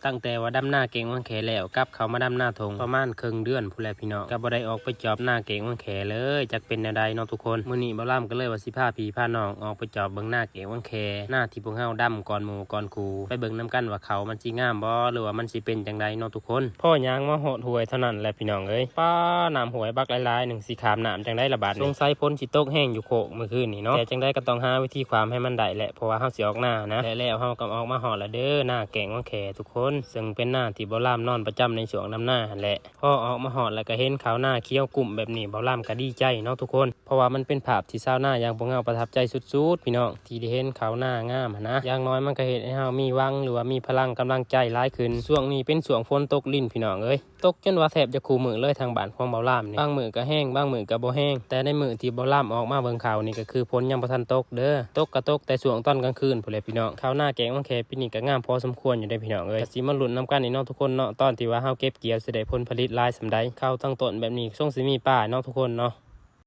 ຕັ້ງແຕ່ວ່າດຳນາແກ້ງວັງແຄແລ້ວ ກັບເຂົ້າມາດຳນາທົ່ງປະມານເຄິ່ງເດືອນພຸ້ນແຫຼະພີ່ນ້ອງ ກໍບໍ່ໄດ້ອອກໄປຈອບນາແກ້ງວັງແຄເລີຍ ຈັກເປັນແນວໃດເນາະທຸກຄົນ. ມື້ນີ້ບ່າວລຳກໍເລີຍວ່າຊິພາພີ່ພານ້ອງອອກໄປຈອບເບິ່ງນາແກ້ງວັງແຄ ນາທີ່ພວກເຮົາດຳກ່ອນໝູ່ກ່ອນຄູ່ ໄປເບິ່ງນຳກັນວ່າເຂົ້າມັນຊິງາມບໍ່ ຫຼືວ່າມັນຊິເປັນຈັ່ງໃດເນາະທຸກຄົນ. ພໍຍ່າງມາຮອດຫ້ວຍເທົ່ານັ້ນແຫຼະພີ່ນ້ອງເອີຍ ປ້າ ນ້ຳຫ້ວຍບັກຫຼາຍໆໜຶ່ງ ຊິຂ້າມນ້ຳຈັ່ງໃດລະບາດນີ້. ສົງໄສຝົນຊິຕົກແຮງຢູ່ໂຄກມື້ຄືນນີ້ເນາະ ແຕ່ຈັ່ງໃດກໍຕ້ອງຫາວິທີຂ້າມໃຫ້ມັນໄດ້ແຫຼະ ເພາະວ່າເຮົາຊິອອກນານະ. ແລະແລ້ວເຮົາກໍອອກມາຮອດລະເດີ ນາແກ້ງວັງແຄທຸກຄົນ ເຊິ່ງເປັນນາທີ່ບ່າວລຳນອນປະຈຳໃນຊ່ວງດຳນາຫັ້ນແຫຼະ. ພໍອອກມາຮອດແລ້ວກໍເຫັນເຂົ້ານາຂຽວກຸ້ມແບບນີ້ ບ່າວລຳກໍດີໃຈເນາະທຸກຄົນ ເພາະວ່າມັນເປັນພາບທີ່ຊາວນາຢ່າງພວກເຮົາປະທັບໃຈສຸດໆ ພີ່ນ້ອງ ທີ່ໄດ້ເຫັນເຂົ້ານາງາມຫັ້ນນະ. ຢ່າງໜ້ອຍມັນກໍເຮັດໃຫ້ເຮົາມີຫວັງ ຫຼືວ່າມີພະລັງກຳລັງໃຈຫຼາຍຂຶ້ນ. ຊ່ວງນີ້ເປັນຊ່ວງຝົນຕົກລິນ ພີ່ນ້ອງເອີຍ ຕົກຈົນວ່າແທບຈະຄູ່ມື້ເລີຍທາງບ້ານຂອງບ່າວລຳນີ້. ບາງມື້ກໍແຮງ ບາງມື້ກໍບໍ່ແຮງ ແຕ່ໃນມື້ທີ່ບ່າວລຳອອກມາເບິ່ງເຂົ້ານີ້ ກໍຄືຝົນຍັງບໍ່ທັນຕົກເດີ. ຕົກກໍຕົກແຕ່ຊ່ວງຕອນກາງຄືນພຸ້ນແຫຼະພີ່ນ້ອງ. ເຂົ້ານາແກ້ງວັງແຄປີນີ້ກໍງາມພໍສົມຄວນຢູ່ເດ້ພີ່ນ້ອງເອີຍ. ກໍຊິມາລຸ້ນນຳກັນອີກເນາະທຸກຄົນເນາະ ຕອນທີ່ວ່າເຮົາເກັບກ່ຽວຊິໄດ້ຜົນຜະລິດຫຼາຍສ່ຳໃດ. ເຂົ້າຕັ້ງຕົ້ນແບບນີ້ຊົງຊິມີປາເນາະທຸກຄົນເນາະ.